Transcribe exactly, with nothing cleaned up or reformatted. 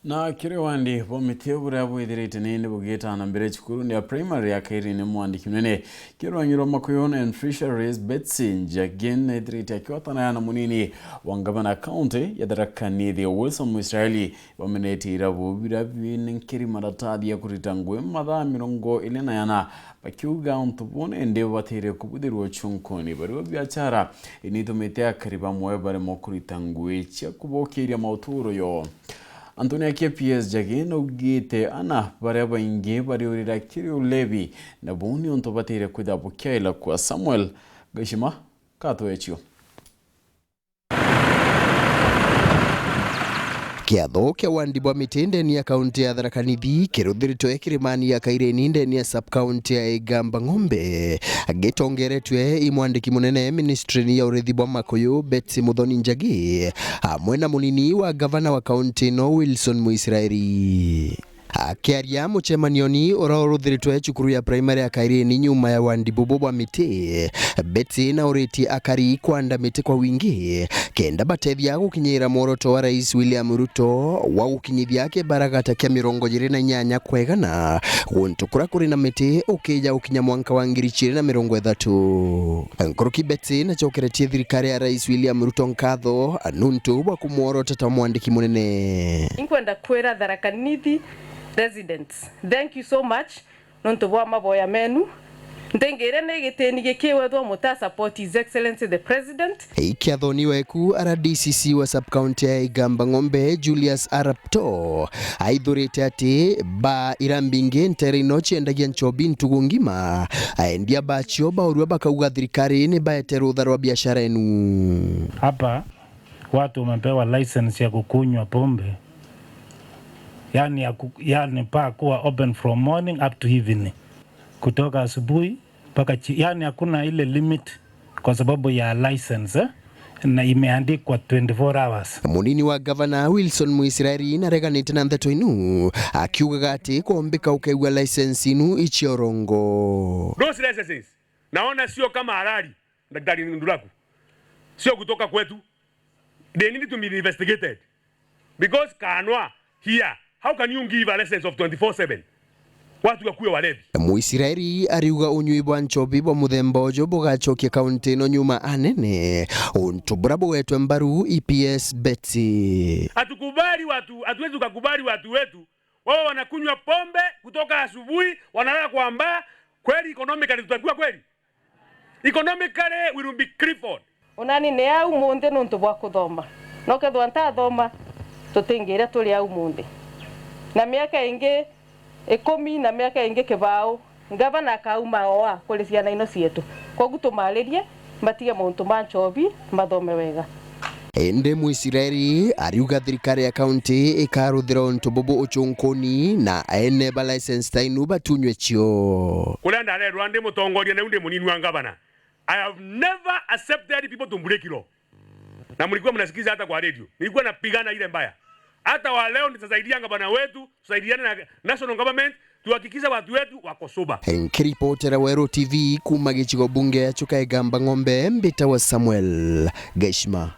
Na kiri wandi bwa miti buria bwithirite ni, ni bugitana mbere cukurune ya primary ya Kairi ni mwandiki munene kirwangi rwa makuyu and fisheries Betsy Njagi nethirite akiwatanaya na munini wa ngavana kaunti ya Tharaka Nithi Wilson Mwisraeli bamenete irabu biria binenkeri maratathi ya kurita ngui mathaa mirongo iri na yana, bakiuga untu buu nindi bubatire kubuthirwa ucunkuni bario biachara initumite akari bamwe baremwa kurita ngui cia kubokiria mauturo yo. Anthony Akia P S Njagi naugite ana baria baingi bariurira kiri ulevi, na buu ni untu batire kwithira bukiaila kwa Samuel Gashima katwecio. Kiatho kia wandi bwa miti ndeni ya kaunti ya Tharaka Nithi kiruthiritwe kirimani ya Kaireni ndeni ya sub-county ya Igamba Ng'ombe, gitongeretwe i mwandiki munene ministry-ini ya urithi bwa makuyu Betsy Muthoni Njagi, amwe na munini wa gavana wa kaunti ino Wilson Mwisraeli. Akiaria mucemanioni uria uruthiritwe cukuru ya primary ya Kaireni nyuma ya wandi bubu bwa miti, Betsy nauritie akari kwanda miti kwa wingi kenda batethia gukinyira mworoto wa Rais William Ruto wa gukinyithia kibaragata kia mirongo iri na inyanya kwa igana guntu kuria kuri na miti ukija gukinya mwanka wa ngiri ciiri na mirongo ithatu. Nkuruki Betsy nacokeretie thirikari ya Rais William Ruto nkatho nuntu bwa kumworota ta mwandiki munene. Inkwenda kwira Tharaka Nithi residents, thank you so much nontu bwa maboya menu. Ntingire ni gitini gikiwethwa muta support His Excellency the President. Ikiathoni weku, R D C C wa sub-county ya Igamba Ng'ombe, Julius Arap Ruto aithurite ati baa iria mbingi ntere ino ciendagia nchobi ntugu ngima, aendia bacio baurua bakauga thirikari ni baete rutha rwa biashara enu. Hapa watu wamepewa license ya kukunywa pombe, yani ya ku-, yani bar kuwa open from morning up to evening, kutoka asubuhi mpaka chi-, yani hakuna ile limit kwa sababu ya license, eh, na imeandikwa twenty-four hours. Munini wa gavana Wilson Mwisraeli nareganite na ndeto inu, akiugaga ati kwombika ukeigua license inu icio rongo. Those licenses, naona sio kama halali, Daktari Ndulaku. Sio kutoka kwetu. They need to be investigated. Because Kanwa here, how can you give a license of twenty-four seven? Watu wakuwe walevi. Muisraeli ariuga unyui bwa nchobi bwa muthemba uju bugacokia kaunti ino nyuma anene, untu buria bugwetwe mbaru i P S Betsy. Hatukubali watu, hatuwezi tukakubali watu wetu wawe wanakunywa pombe kutoka asubuhi, wanalala kwa mbaa. Kweli economically tutakuwa kweli? Economically, we will be crippled. Onani ni au munthi nuntu bwa kuthoma. No kethwa ntathoma, tutingire turi au munthi. Na miaka ingi ikumi na miaka ingi kibao, ngavana akauma oa kuri ciana ino cietu. Kogu tumaririe, matige mauntu ma nchobi, mathome wega. Indi Muisraeli ariuga thirikari ya kaunti ikaruthira untu bubu ucunkuni na ene ba license ta inu batunywe cio. Kuria ndarerwa ndi mutongoria na ndi munini wa ngavana, I have never accepted people to break law. Na mlikuwa mnasikiza hata kwa radio. Nilikuwa napigana ile mbaya. Hata wa leo nitasaidianga bwana wetu, tusaidiane na national government, tuhakikishe watu wetu wako sober. Nkiripotera Weru T V kuuma gicigo bunge ya Chuka Igamba Ng'ombe, mbitawa Samuel Geshima.